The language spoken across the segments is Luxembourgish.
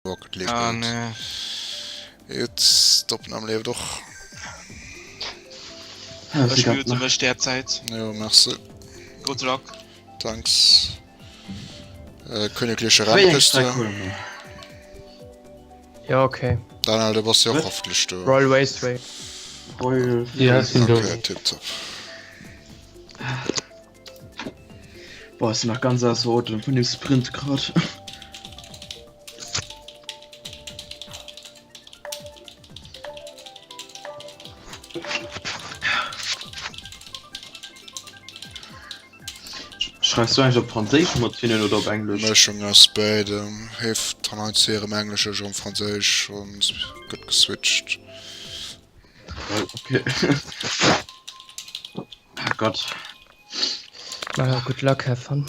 Rocket League. Ah nee. Gutt, d'Opnam leeft och. Ech mute mech derzäit. Jo, merci. Good luck. Thanks. Äh, Königliche Wéi eng Rennpiste. Streck huele mer? Ja, okay. Daniel, du bass jo och Wat? hoffentlich do. Royal Raceway. Royal Ja, ech sinn do. Okay, tipptopp. Boah, ech sinn nach ganz ausser Otem vun dem Sprint grad. Schreifs du eigentlich op Franséisch mat hinnen oder op Englesch? Mëschung aus béidem. Heef dann hei zu hirem Englesch, ech erëm Franséisch an et gëtt geswitcht. Okay. Ah Gott. Naja, good luck, have fun.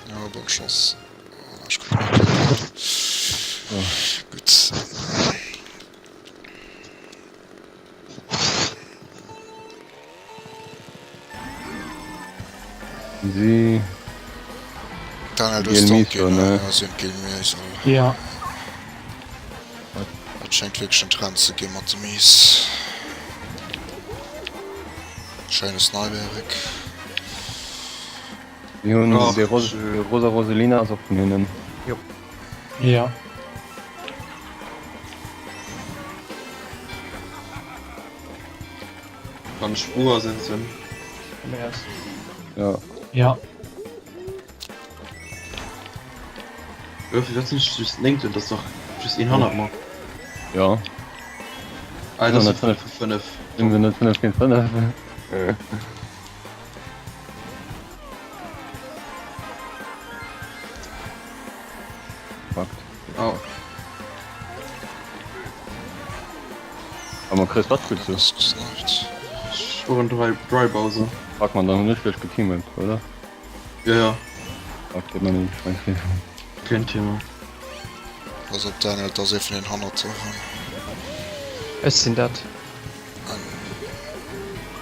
Ja, bonne Chance. Voilà, ech kucken nach eng Kéier. Gutt. Si. Daniel, du Giel hues Mies d'Donkey, do, ne? ne? Ja, si hunn d'Giel Mies all. Ja. Et schéngt wierklech en Trend ze gi mat de Mies. Schéine Snipe, Eric. Si hunn Ach, déi Ros schön. Rosa Roselina ass och vun hinnen. Jo. Ja. Wann Spuer sinn se. Ja. Ja. Wéi wat sinn just 9. Dat ass dach just een hannert mer. Ja. Ah, dat ass 5 5. Sinn se net 5 géint 5? Fakt. Oh. Aber Chris, wat spillst du? Spuren 3 Dry Bowser. Fuck man, dann hunn ech lech geteamet, oder? Ja, ja. Fuck, geht man nicht, mein Fehler. Kein Thema. Pass op Daniel, et ass ee vun den Hannerte. Ech sinn dat.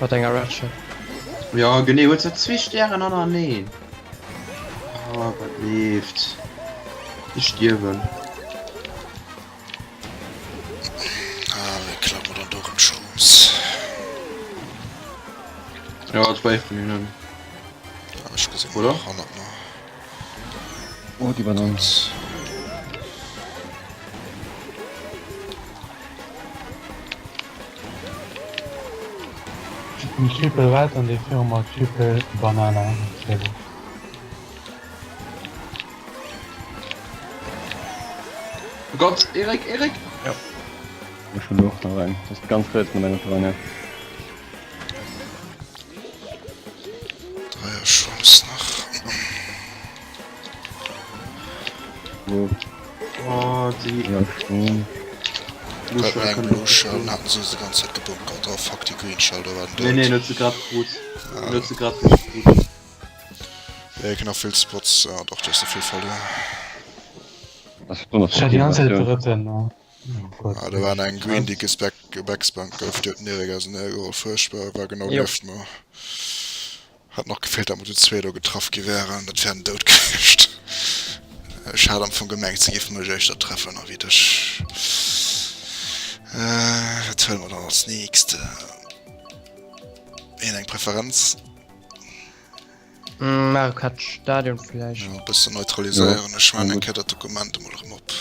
Mat enger Red Shell. Ja, genee, huet se zwee Stären anerneen. Oh, wat leeft. Ech stierwen. Ah, wéi klappe mer dann do erëm d'Shrooms? Ja, et war ee vun hinnen. Ah, ech gesinn Oder? nach hannert mer. Oh, déi Banann. Den Triple Red an déi viru mer Triple Banana. Sehr gut. Oh Gott, Erik, Erik! Ja. Ech hunn och nach eng. Das ist ganz riets mat enger Piranha. Dreier Chance nach. Wo? Oh, déi Ja, schon. Blue Grad Shell eng kënnt Blue och Shell, dozou. haten se se ganz Zäit gebunkert. Oh fuck, déi Green Shell, do war den Nee, nee, dout. huet se grad krut. Ah. Huet se grad richteg krut. Ja, ich nach vill Spots. Ja, doch, du hast vill verloren. Das ist besonders Ech war déi ganz Zäit Version. Drëtten. Oh Gott. Ah, da war eng Green, déi gesback, gebackspankt gouf. Déi huet den Erik ausenanergeholl. Furchtbar, war genau Jo. nieft mer. Hat nach gefeelt, datt mer zu zwee do getraff gi wären. Dat wär den Doud gewiescht. Ech hat am Fong gemengt, se géife mech éischter treffen a wéi dech. Äh, wat huele mer dann als nächst? Een eng Preferenz? Mario Kart Stadion vläicht. Ja, e bëssen neutraliséieren. Ech maachen eng Kéier dat Dokument emol erëm op.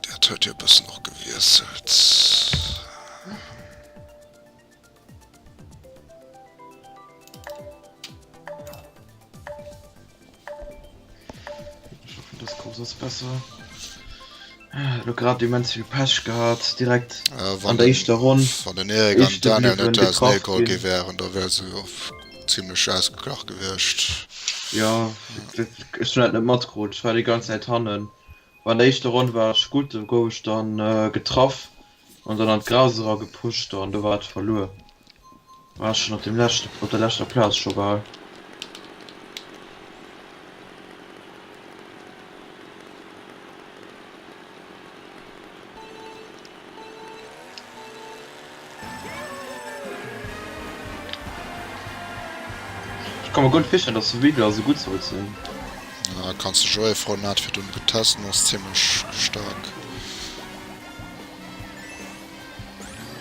Dat huet jo e bëssen och gewiesselt. Ich hoffe, das Kurs ass besser. Lo grad immens vill Pech gehat, direkt Äh, an der éischter Ronn. Wann den Erik an Éischte Daniel bliwwen, net getraff auseneegeholl ginn. gi wären, da wär se jo zimmlech ausgeglach gewiescht. Ja, ech hunn dat net matkrut, ech war déi ganz Zäit hannen. An der éischter Ronn war ech gutt, do gouf ech dann getraff an dann an d'Gras era gepusht an do war et verluer. War ech schon op dem leschten, op der leschter Plaz scho bal. Ech ka mer gutt virstellen, dass de Wiggler esou gutt sollt sinn. Ja, kanns de Joé froen, hat virdrun getest an ass zimlech staark.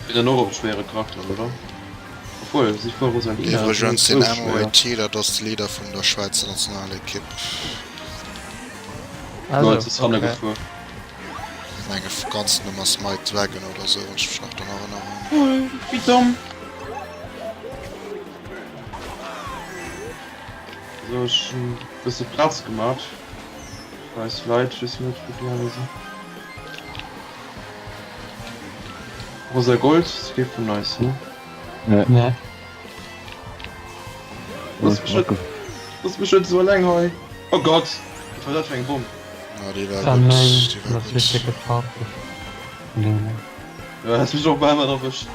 Sinn dann och op schwéiere Charakter, oder? Obwuel, si fuer Rosalina ass net Iwwregens, den esou schwéier. MOAT, dat ass de Leader vun der Schwäizer Nationalekipp. Jo, Also, et ass hanne okay. gefuer. Ech menge ganzen Numm ass Mike Dragon oder esou, wann ech mech nach drun erënneren. Ui, wéi domm! So, ech hunn e bësse Plaz gemat fir eis Leit. Ech weess net, wou déi aner sinn. Rosa Gold, ass kee vun eis, ne? Nee. Nee. Looss mech net, looss mech net esou eleng hei. Oh Gott, wat war dat fir eng Bomm? Ah, déi war Dann gutt, nein, déi war das gutt. richtig getraff. Nee, nee. Ja, häss mech och bal mat erwëscht.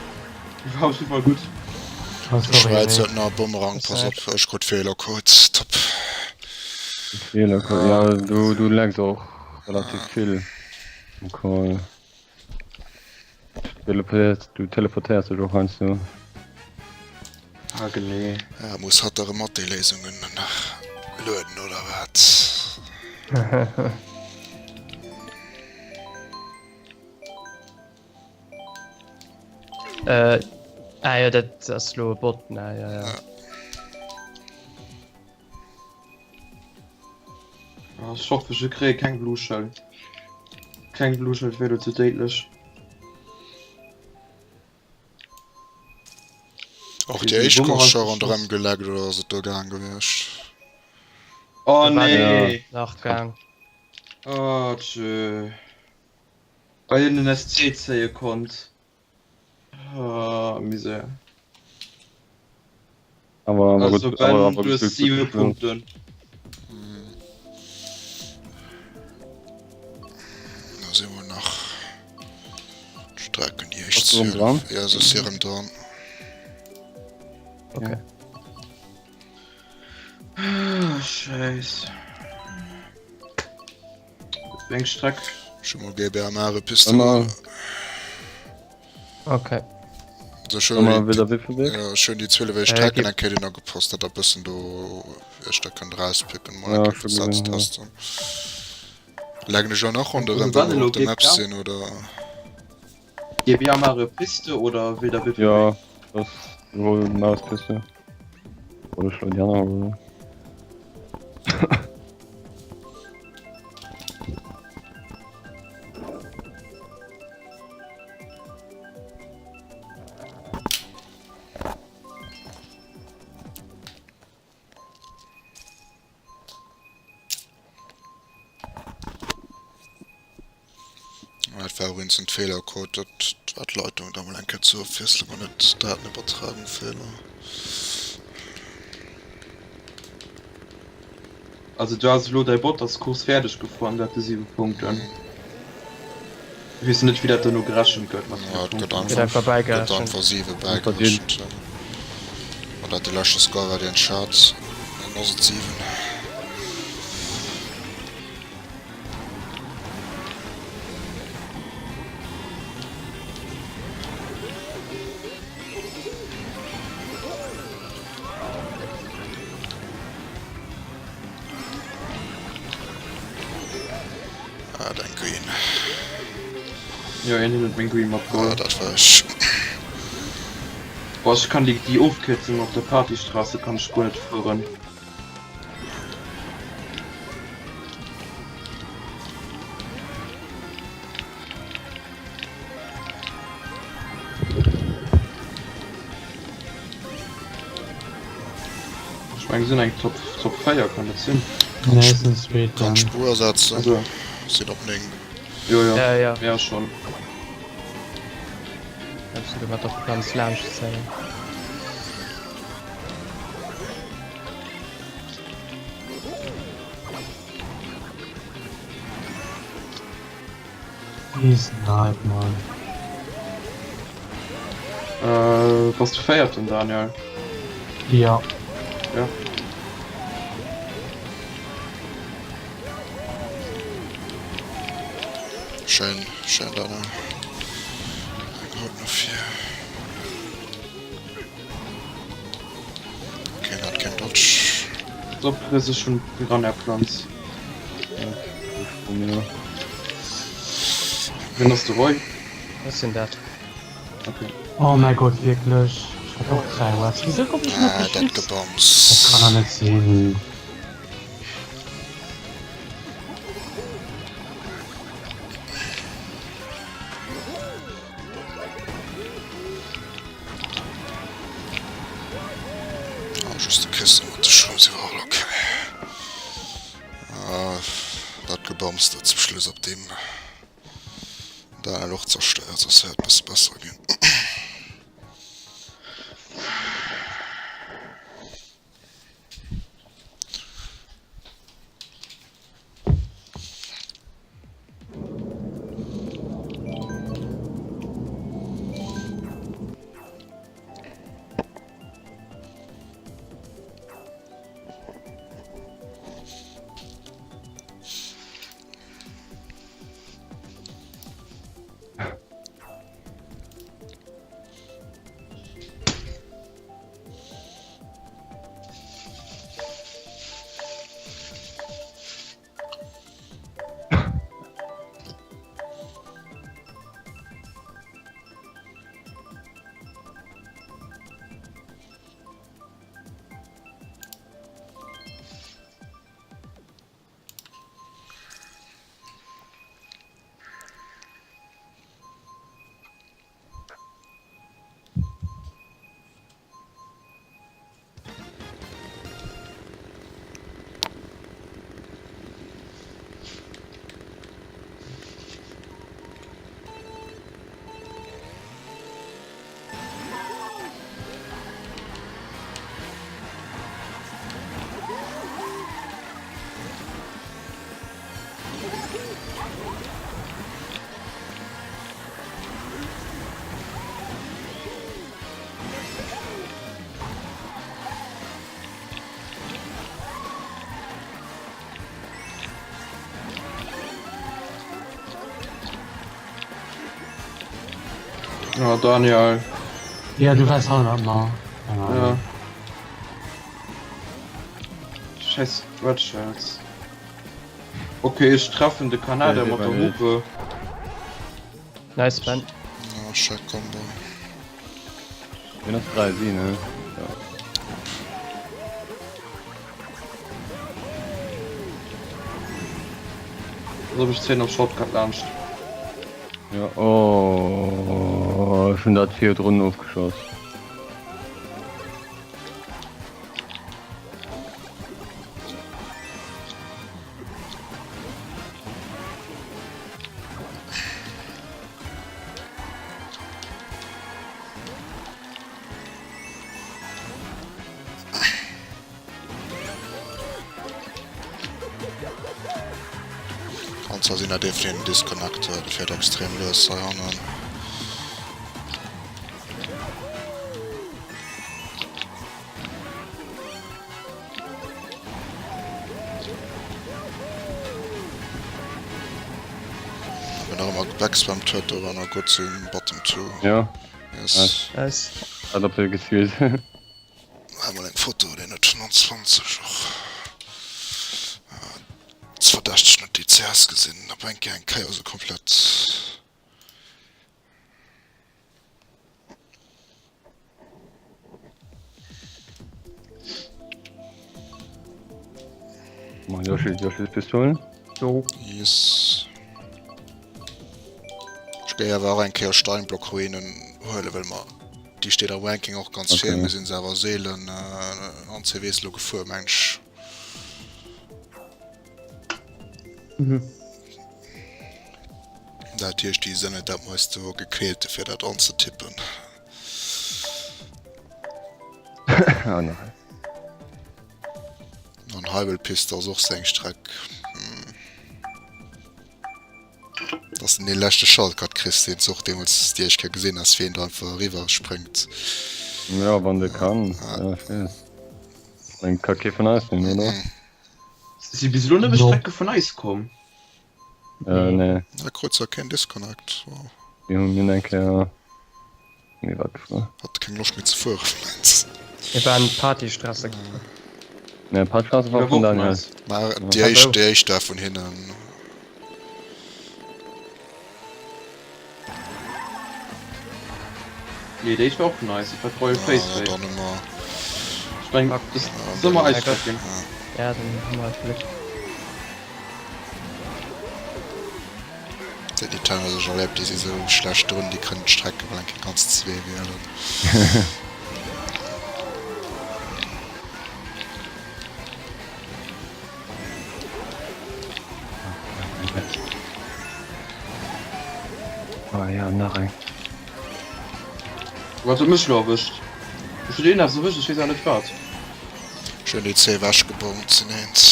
Déi war op jidde Fall gutt. Oh, De sorry, Schwäiz nee. huet nach e Bumerang, pass op, ech krut Feelercode, top. Feelercode, ja, du, du laggs och relativ vill am Call. Du teleportéiers dech och heiansdo. Ah, genee. Ja, muss hatt erëm mat déi Léisungen nach lueden oder wat? Äh, ah jo, dat ass lo e Bot, ne? Ja, ja. Ah, ech hoffe, ech kréie keng Blue Shell. Keng Blue Shell wär lo ze déidlech. Och déi éischt Course scho ronderëm geleckt oder ass et do gaang gewiescht? Oh nee! Nach gaang. Oh tjö. Well hien den SC zéie konnt. Ah, Misär. Awer, awer Also gutt, awer, Ben, awer du hues gutt, gutt 7 gespillt. Punkten. Da si mer nach d'Strecken déi éischt Ass du erëm 12. dran? Ja, se si erëm dran. Okay. Ah, Scheiß. Wéi eng Streck? Ech hu mol GBMR e Piste. Ëmmer, Okay. So schön ëmmer déi, wieder Wiffelweg. ja, schön déi 12 Äh, Strecken gib- eng Kéier dunn agepasst, dat der bëssen do iech da kënnt rauspicken, mol Ja, eng Kéier schon fir dat ze gesinn, ja. testen. Leggen ech och nach ronderëm, Also wa wann mer elo op der Map GBA sinn, oder? GBA Mario Piste oder Wilder Wiffelweg? Ja, das wohl Mauspiste. Oder schon die andere, oder? Dat war och instant Feelercode, dat war d'Leitung da mol eng Kéier ze ofwiesselen, ma net Datenübertragung Feeler. Also du has elo däi Bot ass Course fäerdeg gefuer an du hat de 7 Punkten. Ech weess net wéi dat duerno gerechent gëtt mat Ja, den et gëtt Punkten. Gëtt einfach, einfach gëtt bäigerechent. einfach 7 Verdient. bäigerechent. Wann dat de leschte Score war deen ech hat, dann ass et 7. Ah, dein Green. Jo, een huet meng Green Ah, matgeholl. dat war ech. Boah, ech kann déi, déi Ofkierzung op der Partystraße kann ech guer net fueren. Ech meng sinn eng Top Top 4 kann dat sinn? Nee, sinn zweeten. Kann d'Spuer setzen. Also. Sinn op 9. Jo jo. Ja, ja. Ja schon. Kannst du domat och ganz laanscht zéien. He's not man. Äh, bass du Véierten, Daniel? Ja. Ja. Schéin, schéin Daniel. Eng haut no vir. Okay, en hat keen Dodge. Drop Chris, ech hunn Piranha-Planz. Wien ass de Roy? Ech sinn dat. Okay. Oh mäi Gott, wierklech? Ech hat och 3 Webs. Wisou gouf ech net Ah, dat geschützt? Geboms. Dat kann der net sinn. Ah, just de Christen mat de Schwämm si war okay. Ah, dat Geboms dat zum Schluss op deem Daniel och zerstéiert, soss wär et bësse besser ginn. Oh, Daniel. Ja, du wars hannert mer. Keine Ahnung. Ja. Scheiß Red Shells. Okay, ech treffen de Kanadier mat der Hupe. Nice Ben. Ja, schéi Combo. Wien ass 3 si ne? Ja. Also ech zéien op Shortcut laanscht. Ja, oh, ech hunn dat virdrun ofgeschoss. An zwar sinn dat ee vun den Disconnector, de fäert extrem lues heihannen. Wenn nach ëmmer gebackspammt huet, do war nach gutt sinn Bottom 2. Ja. Yes. Nice. Hat op der gezielt. Maa mol eng Foto, deen huet 25 och verdächteg net déi CS gesinn, op eng Kéier eng Kéier sou komplett. Mach Yoshi, Yoshi Pistolen. Jo. Yes. Ech géif awer och eng Kéier Steinblockruinen huelen, well mer déi steet am Ranking och ganz vir. Okay. Mir sinn se awer seelen an CWs lo gefuer, meng ech. Mhm. Dat heescht, déi sinn net dat meiste gequälte fir dat anzetippen. Ah, nee. An Heibelpiste ass och seng Streck. Hm. Dass den dee leschte Shortcut kriss, deen s och deemools déi éischt Kéier gesinn has, wéi een do einfach eriwwer spréngt. Ja, wann de kann. Ja, ich weess. Ich mein, ka kee vun eis nehmen, oder? Si bis elo nëmme No. Strecke vun eis komm. Äh, nee. Da krut se keen Disconnect. Wow. Mir hunn mir eng Kéier. Nee, wat gefuer. Hat keng Loscht méi ze fueren. Mir waren Partystrasse gefuer. Ne, Parkstraße war vun Daniel. Ma déi éischt, déi éischt war vun hinnen. Nee, déi éischt war och vun eis, dat war d'Royal Face Ah, dann hu mer. Ech meng, dat ass ëmmer eis Streck ginn. Ja, dann hu mer Gléck. Déi Nintendo sech erlaabt, déi si sou schlecht drun, déi kënnen d'Strecke well eng Kéier ganz zwee wielen. Oh ja, nach eng. Wat huet mech lo erwëscht? Ech hunn een eppes erwëscht, ech weess awer net wat. Ech hunn déi zwee ewechgebommt, sinn eens.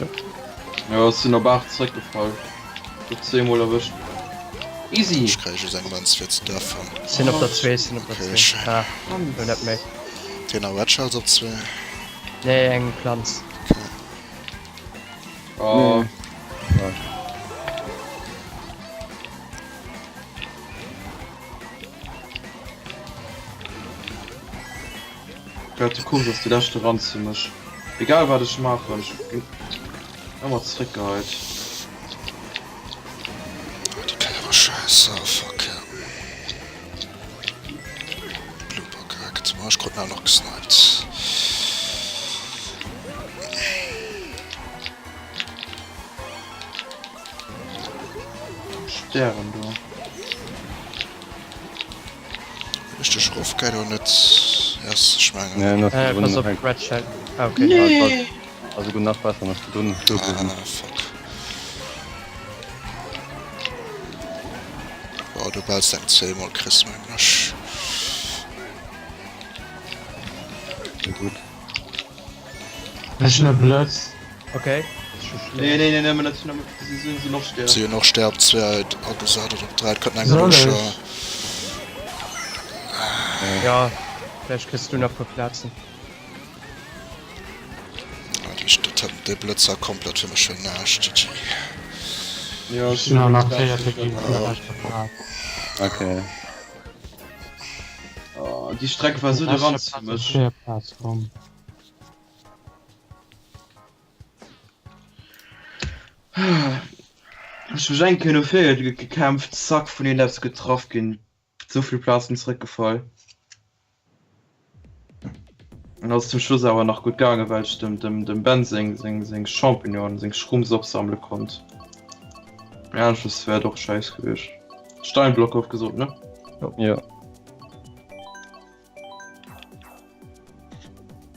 Jo, ech sinn op 8 zeréckgefall. Gouf zweemol erwëscht. Easy! Ech kréie just eng Mënz fir ze dëffen. Sinn op der 2, sinn op der Okay, 2. schéin. Ah, lo net méi. Deen a Red Shells op 2. Nee, eng Planz. Okay. Oh. Grad de Kurs ass de leschte Ranz fir mech. Egal wat ech maachen, ech ginn ëmmer zeréckgeheit. Oh, déi Kéier war scheiße. Oh, fuck, ja. Blooper gehackt. Ma ech krut en awer nach gesniped. Stären do. Richteg erof geet oder net? Yes, ech mengen. Nee, nach Äh, virdrun pass nach op, eng. Red Shell. Ah, okay. Nee! Also gutt nach besser, nach virdrun stoe bliwwen. Ah, fuck. Oh, du behälls deng zweemol, Chris, mengen ech. Sehr gut. Ech hunn e Blëtz. Okay. Nee, nee, nee, nëmmen net, nëmmen, si sinn se noch Stäre. Si hunn och Stär op 2 agesat oder op 3, et kënnt eng Soll Ruscher. ech? Ja, vläicht kriss du nach puer Plazen. Ah, déi, dat hat dee Blëtz war komplett fir mech fir den Aarsch, GG. Jo, Ech sinn awer nach Véierte ginn op der leschter Plaz. Okay. Oh, déi Streck war sou de Ranz fir mech. Leschter Plaz komm. Ech hu mech eng Kéier no vir gekämpft, zack, vun een eppes getraff ginn, souvill Plazen zeréckgefall. An ass zum Schluss awer nach gutt gaangen, well ech dem, dem, dem Ben seng, seng, seng Champignonen, seng Shrooms opsammele konnt. Mee aneschters wär et och scheiss gewiescht. Steinblock gouf gesot, ne? Jo.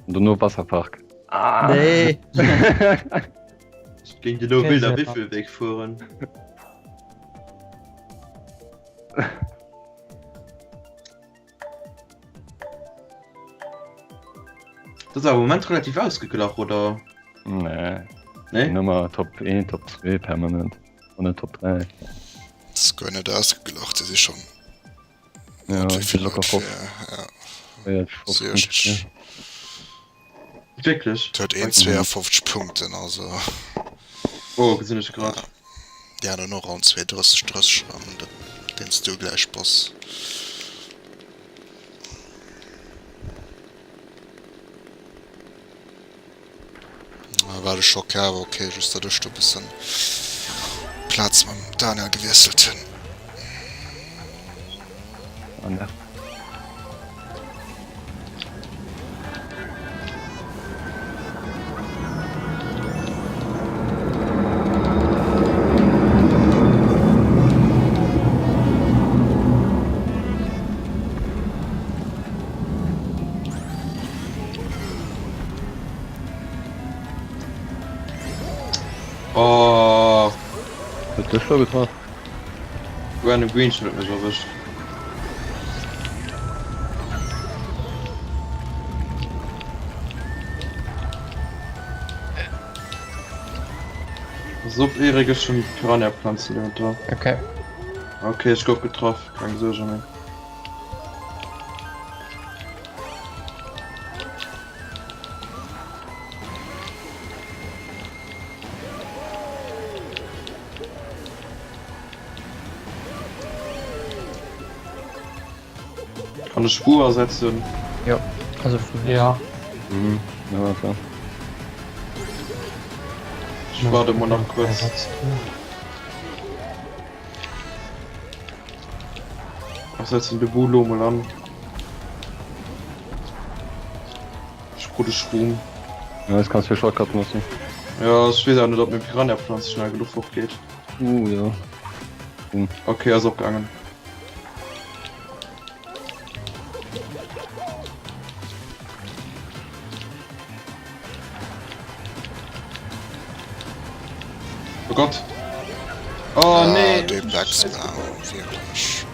An dono Wasserpark. Ah. Nee. Ech géing dir lo Wilder Wiffelweg fueren. Dat ass awer am Moment relativ ausgeglach, oder? Nee. Nee? Nëmmer Top 1, Top 2 permanent. An net Top 3. Dat ass guer net ausgeglach, déi si schonn Ja, wéi vill locker Leit 50. fir, ja, 60. Wierklech? Et huet een 52 Punkten, also. Oh, gesinn ech grad. Déi aner hunn och allen zwee 30, 30 an dat deens du gläich bass. War de Schock, ja, awer okay, just datt ech do bëssen d'Plaz mam Daniel gewiesselt hunn. Oh. Huet dech lo getraff? Random Green Shell huet mech erwëscht. Pass op Erik, ech hunn Piranha-Planzen do. Okay. Okay, ech gouf getraff, keng Suerge méi. Kann ech Spuer ersetzen? Jo, also vun Ja. Mhm, ja, klar. Ech waarde mol nach kuerz. Ech setzen de Buu lo mol an. Ech krut e Schroom. Ja, jetzt kannst du Shortcut nutzen. Ja, ech weess awer net, ob meng Piranha-Pflanz schnell genuch fortgeet. Uh, ja. Okay, ass opgaangen. Oh Gott. Oh Ah, nee. dee Backspam, wierklech.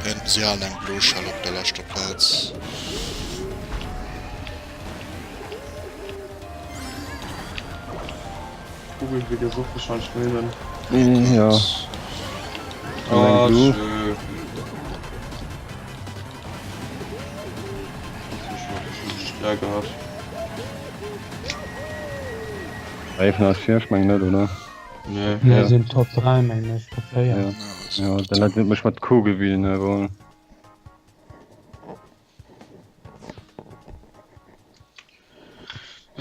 Hinten si halen eng blo Schell op der leschter Plaz. Kugel will dir och wahrscheinlich gewinnen. Ja. Ah, Eng blo. tschö. Geärgert. Ee vun eis vir? Ech mengen net, oder? Nee. Mir Ja. sinn Top 3 mengen ech, Top 4. Ja. Ja, dann hat mech mat Kugelwheel ne wohl.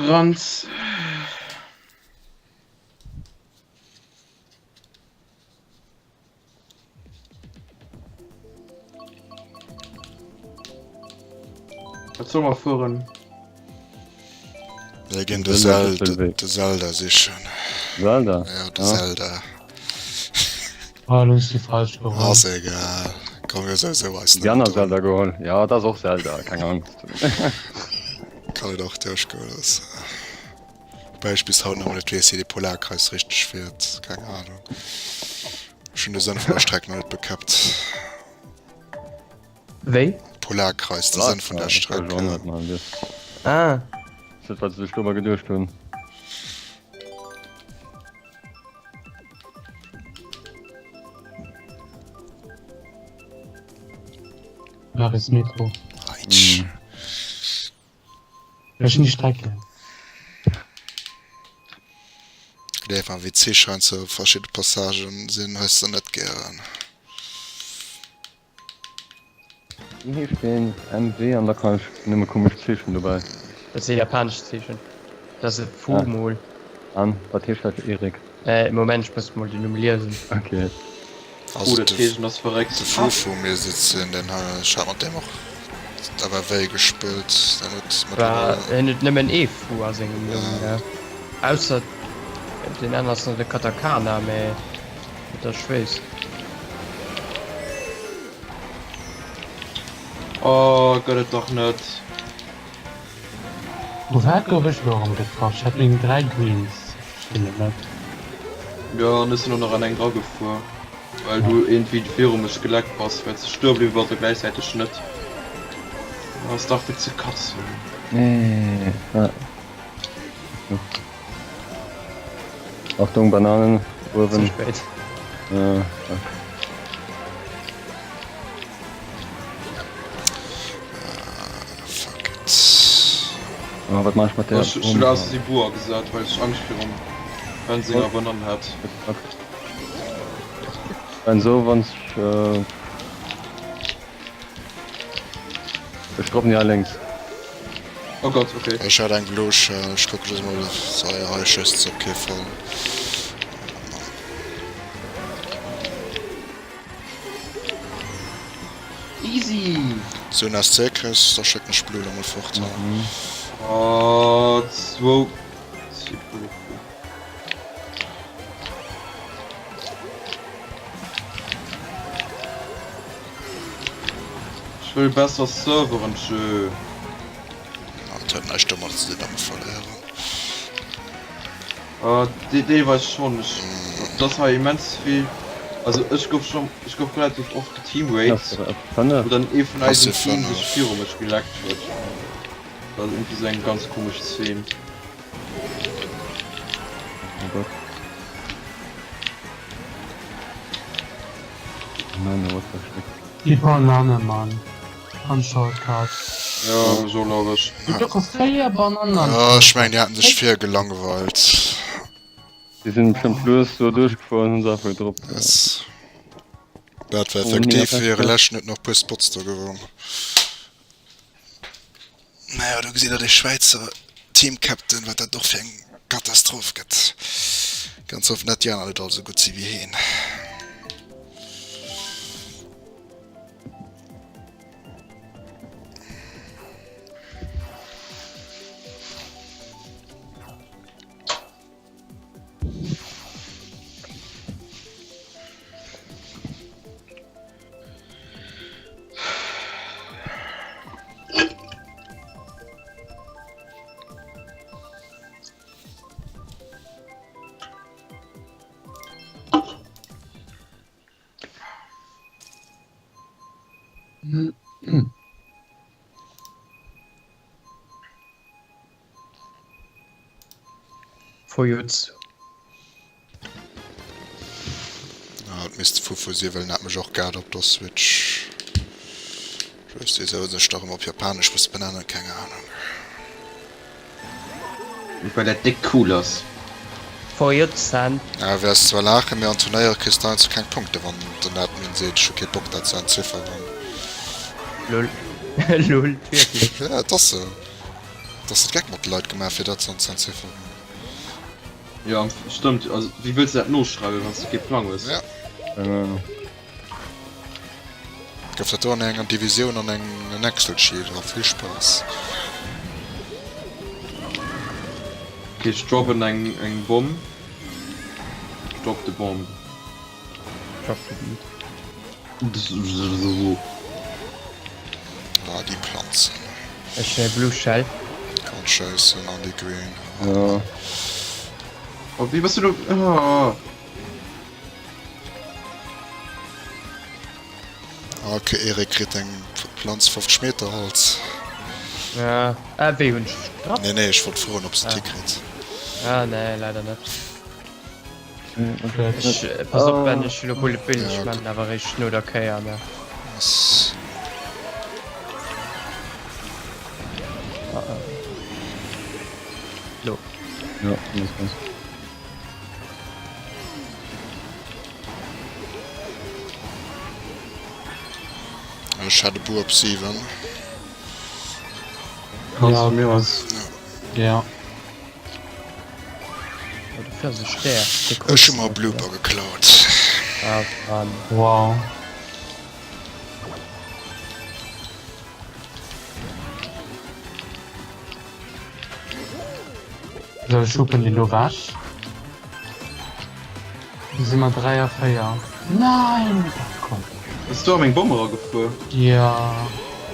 Ranz. Wat soll mer fueren? Mir ginn de Zelda, Zelda, de Zelda sichen. Zelda? Ja, de Ah. Zelda. Ah, lo ass déi falsch geholl. Ass egal. Komm mir souwisou eis Déi aner Zelda geholl. Ja, dat ass och Zelda, keng Angst. Kann et och duerchgoen. Woubäi ech bis haut nach ëmmer net weess, wéi de Polarkreis richteg fiert. Keng Ahnung. Ech hunn de Sënn vun der Streck nach net bekäppt. Wéi? Polarkreis, de Sënn vun der Streck. Ah. Dat wat se sech dobäi geduecht hunn. Paris Metro. Aitsch. Ech sinn déi Strecke. Gleef mer, wéi Zich heiansdo verschidde Passagen sinn, hues de net gären. Wéi heescht deen MW an da kann ech nëmme komesch Zeechen dobäi. Dat si japanesch Zeechen. Dat ass e Fu mol. An wat heescht dat Eric? Moment, ech muss mol den Numm liesen. Ok. Also Oh, dat de, Zeechen ass verréckt. de Fufu mir sitzen, den ech hat mat deem och awer wéi gespillt, den huet War mëttlerweil. hien huet nëmmen ee Fu a sengem Numm, ne? Ausser deen aneren ass nach de Katakana, mä net datt ech wéisst. Oh, gëtt et dach net. Vu wat gouf ech elo erëm getraff? Ech hat meng 3 Greens, ech verstinn et net. Jo, an ech sinn och nach an eng dragefuer, well du iergendwéi viru mech geleckt bass, well s de stoe bliwwe bass a gläichzäiteg net. Ass dach fir ze katzen. Nee, ah. Achtung, Bananen uewen. Ze spéit. Ja, fuck. Fuck it. Oh, wat mach ech mat der? Ech hunn aus si Boer gesat, well ech Angscht virum Ben senger Banann hat. Fuck. Ben so, wann ech. Äh, ech droppen déi hei lénks. Oh Gott, okay. Ech hat eng blo Schell, ech kucke just mol so hei schësst se op kee Fall. Easy! Sou en SC kriss, da schécken ech Blue lo mol fort. Oh, zwou. Zwee Pulle. Ech wëll besser Serveren, tschö. Dat huet näischt domat ze dinn, datt mer verléieren. Uh, deelweis schonn. Ech, dat ass hei immens vill. Also ech gouf schon, ech gouf relativ oft geteamraped, wou dann ee vun eisem Team sech viru mech geleckt huet. Dat ass irgendwie sou eng ganz komesch Szene. Oh Gott. Nein, what the fuck. Déi Banane, Mann. An Shortcut. Ja, so logesch. Du doch 4 Bananen. Ja, ech mengen, déi haten sech vir gelangweilt. Déi sinn bestimmt lues do duerchgefuer an hunn se einfach gedroppt. Yes. Dat war effektiv, hire leschten huet nach puer Spots do gewonn. Naja, do gesitt der de Schwäizer Team-Captain, wat dat och fir eng Katastroph gëtt. Ganz hoffen, dat déi aner net all sou gutt si wéi heen. Fojutsu. Ah, et misst Fufu sinn, well en hat mech och gehat op der Switch. Ech weess déi sou sech dach ëmmer op Japanesch muss benennen, keng Ahnung. Well dat déck cool ass. Fojutsan. Ah, wäers zwar laachen, mee an Turnéiere kriss de heiansdo keng Punkte wann den Admin seet ech hu kee Bock dat ze entzifferen. Lol. Lol, wierklech? Ja, et ass sou. Et ass net Geck mat de Leit gemaach fir dat ze entzifferen. Jo, stëmmt. Also wéi wëlls de dat noschreiwen, wann s de kee Plang hues? Ja. Keng Ahnung. Gouf dat do an enger Divisioun an engem Excel-Sheet a vill Spaass. Ok, ech droppen eng eng Bomm. Drop the bomb. Drop the beat. Ah, déi Planzen. Ech hunn e Blue Shell. Kann schéissen an déi Green. Ja. Oh, wéi bass du do? Ah. Ok, Eric kritt eng Planz 50 Meter Holz. Ja. Ah, wéi hunn ech getraff? Nee, nee, ech wollt froen, ob se d'hi kritt. Ah, nee, leider net. Ech, pass op, Ben, ech hunn e Bullet Bill, ech man awer eréischt no der Kéier, ne? Lo. Ja, das passt. Ech hat e Bou op 7. Kannst du mir was? Ja. Ech hu mer e Blooper geklaut. Ah Mann. Wow. Sou ech hupen déi lo wech. Du si mer 3 a 4. Nein! Ach komm. Bass du a meng Bomm eragefuer? Ja.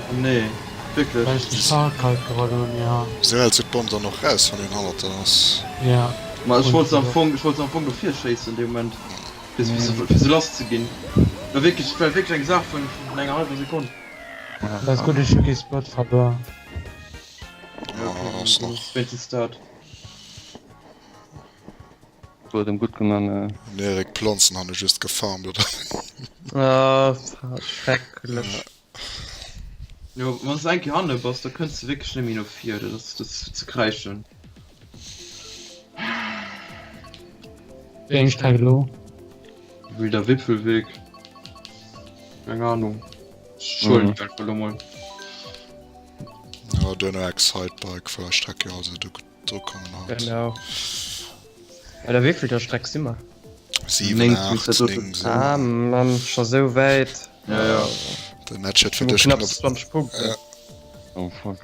Oh nee, wierklech? Well ech de Shortcut geholl hunn, ja. Wéisou häls du d'Bomm dann och raus, wann een hannert der ass? Ja. Ma ech wollt se am Fong, ech wollt se am Fong dofir schéissen dee Moment, fir se, fir se lass ze ginn. War wierklech, war wierklech eng Saach vun, vun enger hallwer Sekonn. Dat ass gutt, ech hu kee Spot verluer. Ja, okay, ass dann nach. ass wéinstens dat. Huet em gutt gemaach, ne? Den Eric Planzen han ech just gefarmt, oder? Ah, schrecklech. Jo, wann s de eng Kéier hanne bass, da kënns de wierklech net méi no vir, dat ass, dat ass ze kräischen. Wéi eng Streck elo? Wilder Wipfelweg. Keng Ahnung. Ech huelen déi einfach elo mol. Ja, duerno Excitebike war Strecke, also do Do kommen haut. Genau. Bei der wéivilter Streck si mer? 7, 8, 9, sou. Ah Mann, scho sou wäit. Ja, ja. De Match huet fir dech knapp 20 Punkten. Ja. Oh fuck.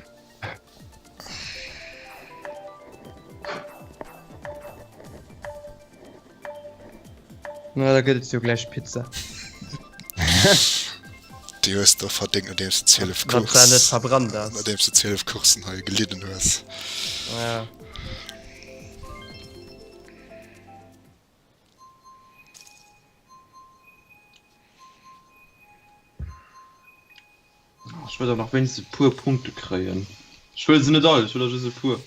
Na, da gëtt et jo gläich Pizza. Déi hues de verdéngt, nodeems de 12 Wann se net verbrannt ass. Nodeems de 12 Courssen hei gelidden hues. Ja. Ech wëll der nach wéinstens e puer Punkte kréien. Ech wëll se net all, ech wëll der just e puer.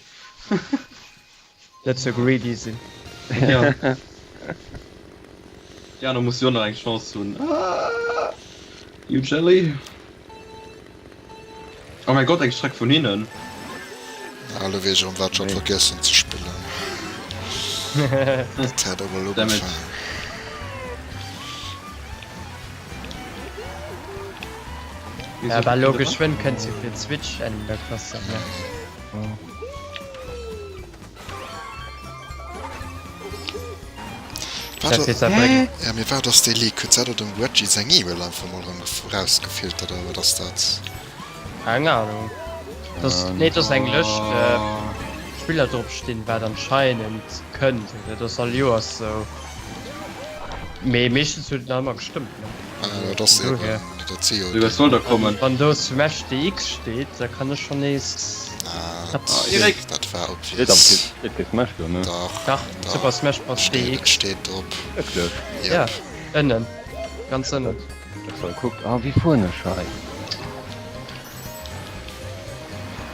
Net ze greedy sinn. Ja. Déi aner musse jo och nach eng Chance hunn. Ah! You jelly. Oh mäi Gott, eng Streck vun hinnen. Ah, elo weess ech erëm wat ech hat vergiessen ze spillen. Dat hat awer elo Damn it. ugefaangen. Ja, well lo geschwënn kënnt jo fir d'Switch Animal Crossing, ne? Wat Dat fir ze Ja, mee wat ass dee Leak? Huet dat dem Reggie seng E-Mail einfach mol erëm rausgefiltert oder wat ass dat? Keng Ahnung. Das, nee, das eng Lëscht äh, Spiller drop stinn, wat anscheinend kënnt. Dat ass all Joers sou. Mee meeschtens huet et nach ëmmer gestëmmt, ne? Ah, dat ass Von dohier. eben, dat si jo Wéi wat soll da kommen? Wann do Smash DX steet, da kann ech schon nees. Ah, Dat, Ah, Erik! dat war Steet am obvious. steet kee Smash do, ne? Dach, dach, dach. Super Smash Bros. Steet, et DX. steet drop. Wierklech? Ja, Yep. ënnen. Ganz ënnen. Ech soll kuckt, ah wéi fueren ech hei?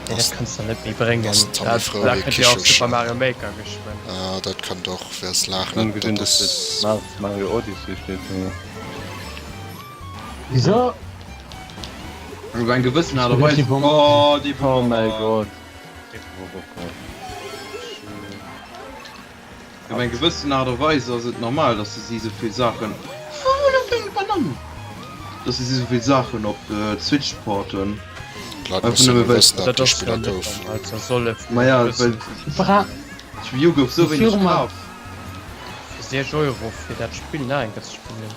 Nee, dat kanns de net méi bréngen. Ass den Tammy Dat, frou da wéi kënnt jo och Super Kichelcher. Mario Maker geschwënn. Ah, dat kënnt och, wäers Ech laachen, hunn dat, gesinn, dat dass ass. et Mars Mario Odyssey steet do. Wisou? Op eng gewëssen Aart a Ech Weis. déi Bomm. Oh, déi Oh Bomm. mäi Gott. Op eng gewëssen Aart a Weis ass et normal, dass se si sou vill Saachen, Wou läit eng Banann? dass se si sou vill Saachen op d'Switch porten. D'Leit Einfach mussen nëmme nëmme well. wëssen, dat Dat déi ass jo Spiller net goufen. normal, da soll e Maja, vläicht well wëssen. Bra d'Wii U gouf sou wéineg Viru mer kaf. Fir 6 Euro fir dat Spill nach eng Kéier ze spillen.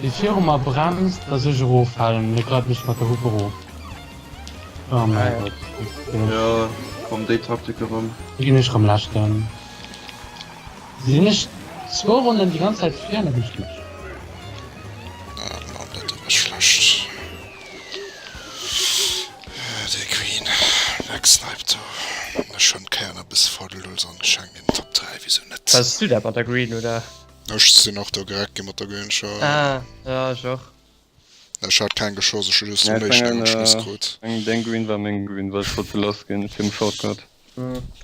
Déi viru mer bremst, dass ech eroffalen, mee grad mech mat der Hupp erof. Oh Ah mäi ja. Gott, wéi ginn ech. Jo, komm déi Taktik erëm. Wéi ginn ech erëm leschten? Sinn ech zwou Ronnen déi ganz Zäit vir an da ginn ech duerch. Ah Mann, dat do war schlecht. Dee Queen wegsniped do. Ech hunn d'Kéier nach e bësse verluer, an schenkt een Top 3, wisou net? Bass du dat mat der Green oder? Ech sinn och do gerett gi mat der Green scho. Ah ja, ech och. Ech hat keng geschoss, ech hu just Ja, vum ech éischten mengen, eng Schluss krut. eng deng Green war meng Green, well ech wollt se lass ginn fir um Shortcut.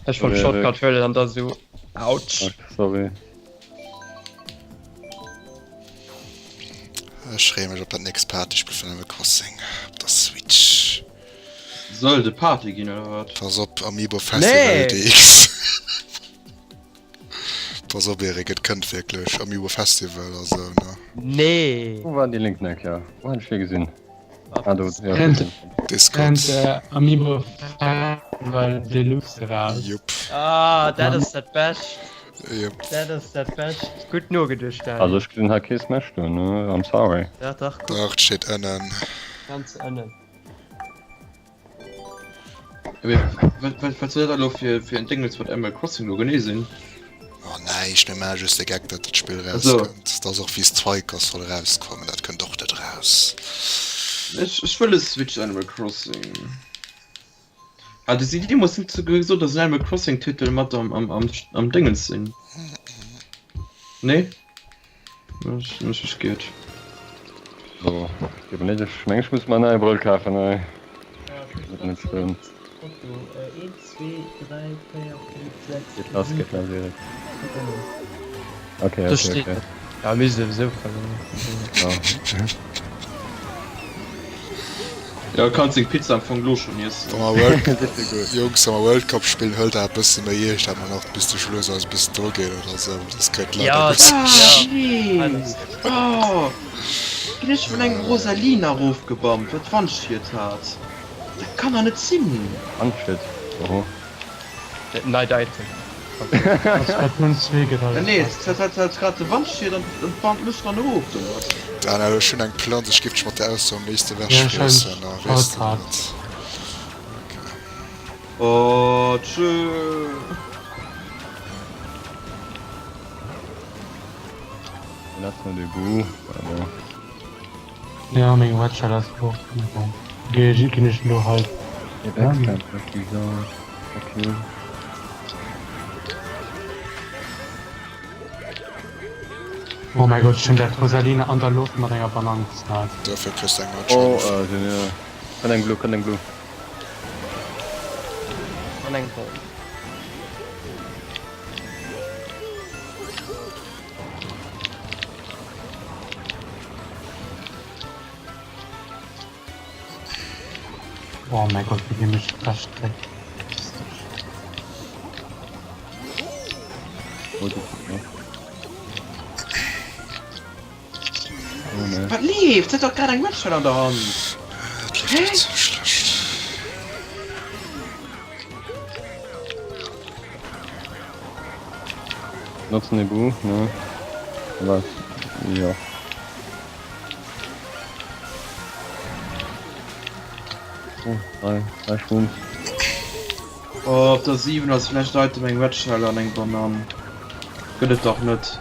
Ech wollt Sorry, Shortcut Eric. huelen an da sou Autsch. Ach, sorry. Ech freeë mech op dat nächst Partyspill vun Animal Crossing op der Switch. Soll et e Party ginn oder wat? Pass op, Amiibo Festival Nee! DX. Pass op Eric, et kënnt wierklech, Amiibo Festival a sou, ne? Nee! Wou war déi Link nach eng Kéier? Wou hat ech déi gesinn? Ah do, ja. Kënnt Discord. kënnt Amiibo Festival Deluxe eraus? Jupp, Ah, dat ass dat Bescht. jupp. Dat ass dat Bescht. Gutt nogeduecht, Dani. Also ech gesinn hei kee Smash do, ne? I'm sorry. Dach, dach, kuck. Dach, et steet ënnen. Ganz ënnen. Wat soll dat elo fir fir en Déngels mat Animal Crossing elo genee sinn? Oh näischt, mir maache just de Geck dat dat Spill Also. erauskënnt. Dat ass och wéi Strikers soll erauskommen, dat kënnt och net eraus. Ech ech wëll e Switch Animal Crossing. Hat si deemools net souguer gesot, datt en Animal Crossing Titel mat am am am am Déngens sinn? Nee? Ech hu mech geirrt. So, ech ginn net, ech meng ech muss mer en neie Brëll kafen hei. Dat net stëmmt. Geet lass, geet lass Eric. Okay, Do okay, steet okay. et. Ja, mir si souwisou verluer. Ja. Ja, kanns deng Pizza am Fong lo schon iessen. Wa mer World, Jungs, wa mer World Cup spillen, hëlt awer e bësse méi eescht, dat mer nach bis de Schluss eis e bëssen dru ginn oder sou. Dat kënnt leider Ja, e bëssen. ja. Nee! Oh! Ginn ech vun engem Rosalina rofgebammt, wat Wandschied hat? Dat kann der net sinn! Wandschied? Oho. Neit Item. Splatoon 2 gëtt alles Nee, besser. dat hat grad de Wandschied an d'Band mécht dann of domat. Daniel, ech hunn eng Planz, ech giff dech mat der Ausdauer am léifsten Ja, ech ewechfriessen, hunn a weess de Shortcut. dat? Okay. Oh, tschö. Lass mal de Goût, aber. Ja, meng Watcher ass och bon. Ginn ech elo halt. Oh mäi Gott, ech hunn dat Rosalina an der Loft mat enger Banann gesniped. Dofir kriss de eng Watcher. Oh, äh, genial. Kann eng Blue, kann eng Blue. An eng Bomb. Oh mein Gott, wie die mich wegstreckt. Wat leeft? Huet doch grad eng Matchshell an der Hand. Dat ass schlecht. Notzen e Bu, ne? Was? Jo. Oh, drei, drei Shrooms. Oh, op der 7 ass vläicht Item eng Red Shell an eng Banann. Gëtt et dach net.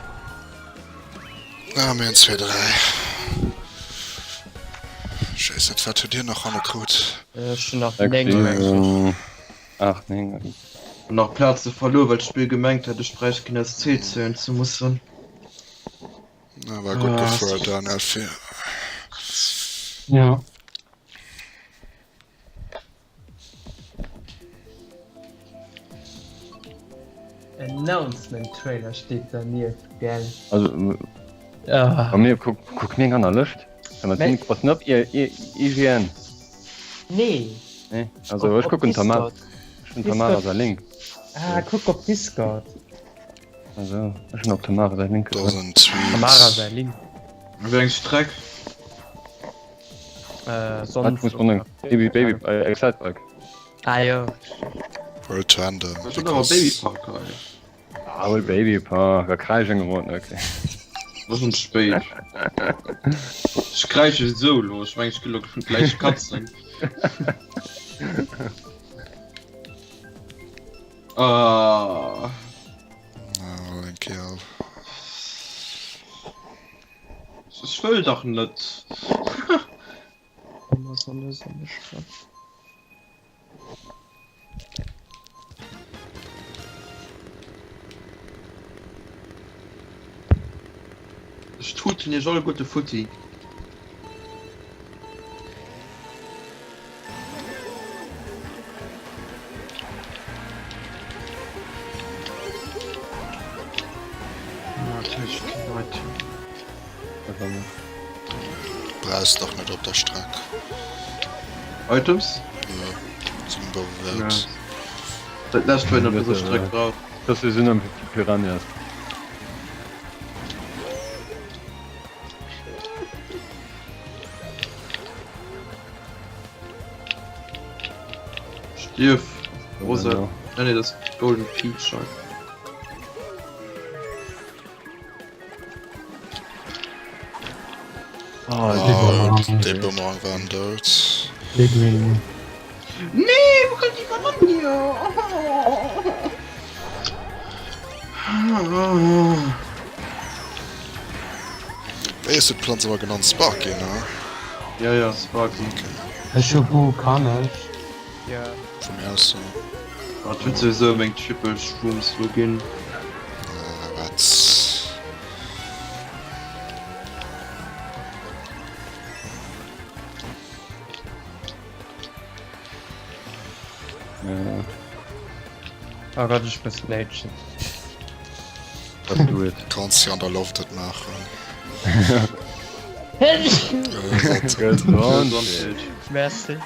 Ah, mir hunn 2, 3. Ech weess net, wat hutt Dir nach hanne krut? Ech hunn nach 6, 9. 7, 8, 9. An nach Plaze verluer, well d'Spill gemengt hat, ech bräicht keen SC zéien ze mussen. Na, war gutt gefuer dann, L4. Ja. Announcement Trailer steet dernieft, gell? Also, Ah. bei mir, kuck, kuck mir eng aner Lëscht. Kann dat sinn? Bass net op IGN? Nee. Nee, also ech kucken Tamara. Ech hunn Tamara säi Link. Ah, kuck op Discord. Also, ech hunn op Tamara säi Link Do ass en Tweet. Tamara säi Link. Wéi eng Streck? Äh, Wat muss man Baby, Baby, äh, Excite Bike. Ah jo. World to End. Ech hunn awer Baby Park hei. Ah, hol Baby Park, da kräisch eng Ronn, okay. Dat ass schon spéit. Ech kräische sou lo, ech meng ech gi lo gläich katzen. Ah. Ah, eng Kéier. Ech wëll dach net. Ech tuten iech alleguerte futti. Brauchs dach net op der Streck. Items? Jo, sinn bewäert. Dat lescht war net op der Streck drauf. Das sinn am Piranhas. Stierf Rosa. Ah, nee, das Golden Peach. Oh, oh, de Boomerang war an dout. Nee, wo kënnt déi Banann hier? Wéi hues du d'Planz ëmmer genannt? Sparky, ne? Ja, ja, Sparky. Ech hu Boo, kann ech? Ja. Vu mir aus, jo. Ah, et huet souwisou meng Triple Shrooms lo ginn. Ah, wat? Ja. Oh Gott, ech muss nagen. Just do it. Kanns jo an der Loft et maachen. Gesondheet. Merci.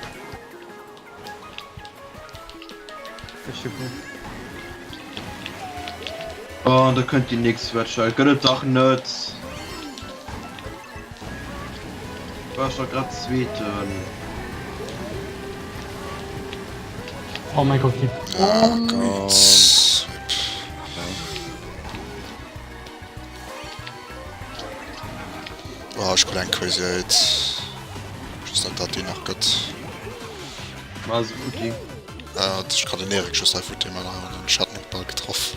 Ech hu gutt. Oh, an da kënnt déi nächst Switcher. Gëtt et dach net. War ech dach grad Zweeten. Oh mein Gott, die. Ah Gott. Oh, ech krut eng crazy 8. Just net dat déi nach gëtt. War se futti. Ah, ech kann den Erik just hei futti man an den Schatten och bal getroff.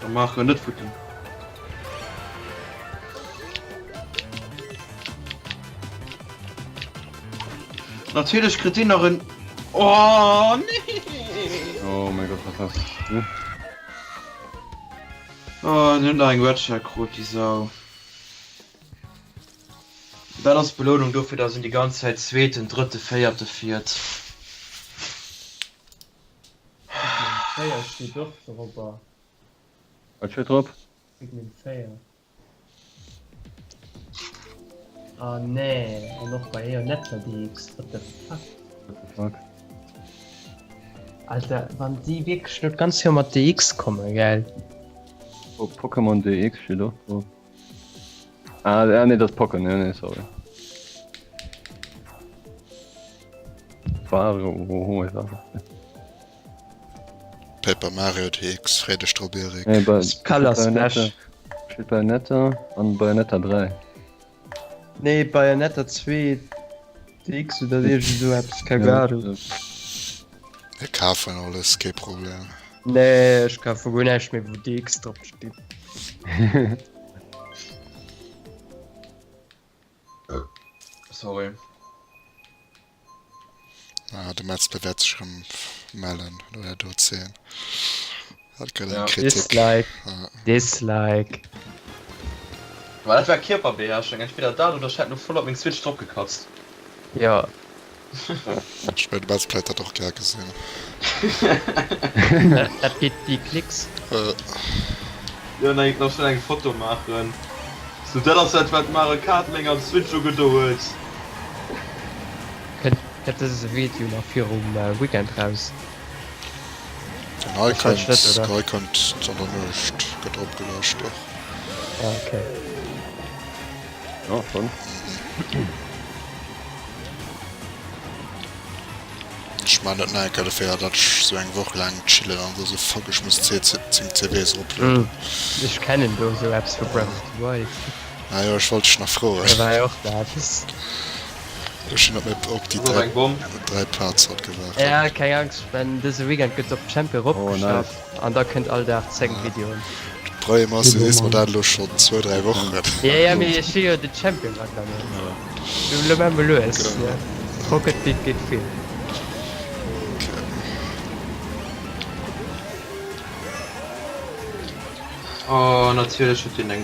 Da maach en net futti. Natierlech kritt deen nach en. Oh nee! Oh mein Gott, was hast du? Oh, den huet nach eng Red Shell krut, déi Sau. Dat ass d'Belounung dofir, dass een déi ganz Zäit Zweeten, Drëtte, Véierte fiert. Pikmin 4 steet och dorobber. Wat steet drop? Pikmin 4. Ah nee, an och bei Aeonetta DX, what the fuck? What the fuck? Alter, wann déi wierklech lo d'ganz Joer mat DX kommen, gell? Oh, Pokémon DX steet och drop. Ah, ah nee, dat ass Pokken, nee, nee, sorry. Paper Mario DX, free dech drop Eric. Nee, bei, Color Bayonetta, Splash. steet Bayonetta an Bayonetta 3. Nee, Bayonetta 2 DX oder iergend esou eppes, keng Ja, Ahnung. Mir kafen alles, kee Problem. Nee, ech kafe guer näischt méi wou DX drop steet. Sorry. Ah, de Metzler wäert sech erëm mellen no der Dozeen. Dat gëtt eng Ja. Kritik. Dislike, Ja. Dislike. Ma dat war Kierperbeherrschung, entweder dat oder ech hätt lo voll op meng Switch drop gekatzt. Jo. Ech mengen, de Metzler hätt dat och gär gesinn. Dat geet déi Klicks. Äh. Jo, nach nach schnell eng Foto maachen. Sou, dat ass dat wat d'Mare Kart menger Switch ugedo huet. Kënnt dëse Video nach virum Weekend raus? Den hei Wahrscheinlech kënnt, net, oder? hei kënnt an der Nuecht, gëtt eropgeluecht och. Ah, okay. Ja, schon. Ech man net nach eng Kéier de Feeler, datt ech sou eng Woch laang chillen an da sou fuck ech muss 10 CVs eroplueden. Ech kennen do sou eppes vu Breath of the Wild. Ah jo, ech wollt dech nach froen. Da war jo och da eppes. Ech hunn op méi op déi Ass och eng Bomm. 3 Parts haut gewaart. Ja, keng Angst, Ben, dëse Weekend gëtt op Champion Oh, eropgeschafft nice. an da kënnt all Dag 10 Videoen. D'Problem ass, du sees mer dat elo schonn zwou, dräi Wochen. Ja, ja, mee ech si jo de Champion langsammen. Lo maan mer lues, ne? Rocket League geet vill. Oh, natierlech huet deen eng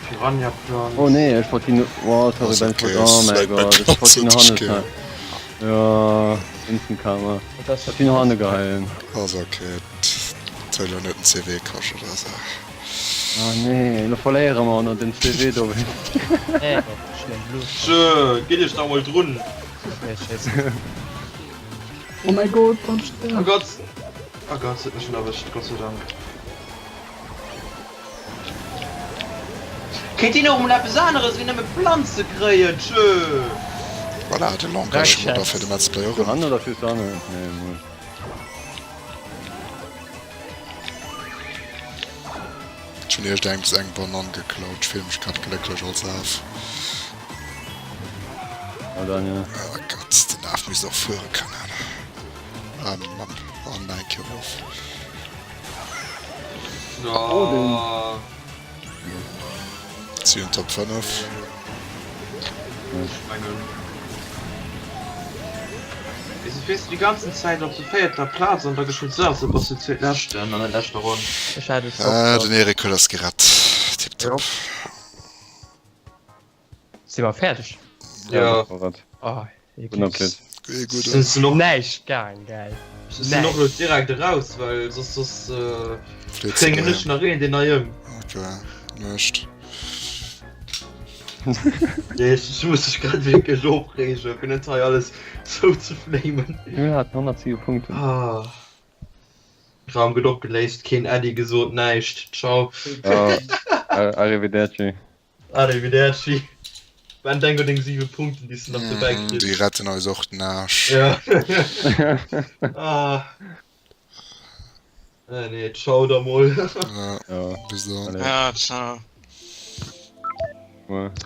Piranha Plant. Oh nee, ech wollt hin. Oh, sorry, Ben, ich wollt. Oh mein Gott, ich wollt hin Hanne. Ja, Instant Karma. Ich wollt hin Hanne geheilen. Ass ok, et huet elo net den CW kascht oder sou. Ah nee, lo verléiere mer och nach den CW dowéinst. Nee, schnell los. Tjö, gitt iech da mol drun. Oh mein Gott, wann Oh sterf. Gott, oh Gott, huet mech schon erwëscht, Gott sei Dank. Kéint deen och mol eppes aneres wéi nëmme Planze kréien, tjö. Voilà, de Langage Modder fir de Let's Play och erëm. Hanne oder fürs du Hanne? Nee, mol. Ech hunn iergendengs eng Banann geklaut, ech fillen mech grad glécklech als Af. Oh Daniel. Oh Gott, den Af misst och fuere kënnen. Ah Mann, an eng Kéier erof. Oh. Si hunn Top 5. Ech mengen. Wéi fiers du déi ganzen Zäit op der véierter Plaz an da geschwënn sou ass, da bass du zweetleschten an der leschter Ronn. Ech hat et och Ah, drop. den Erik huet eis gerett. Tipptopp. Si mer fäerdeg? Ja. Oh, Wunderblitt. Guer gutt. Sinn se noch Näischt gaang, gell? Sinn och lo direkt eraus, well soss soss Flitt se kréien ech doheem. nach een deen nei ëm. Okay, Nuecht. Nee, ech muss mech grad wierklech opreegen, fir net hei alles zouzeflamen. Mir haten 107 Punkten. Ah. Raum gëtt opgeléist, keen Äddi gesot, näischt. Ciao. Ja, arrivederci. Arrivederci. Ben, denk un deng 7 Punkten, déi s de nach dobäi Mm, kriss. Déi retten eis och den Aarsch. Ja. ah. Äh, nee, ciao da mol. Ja, Ja, bis dann. allez. Ja, ciao. Moment.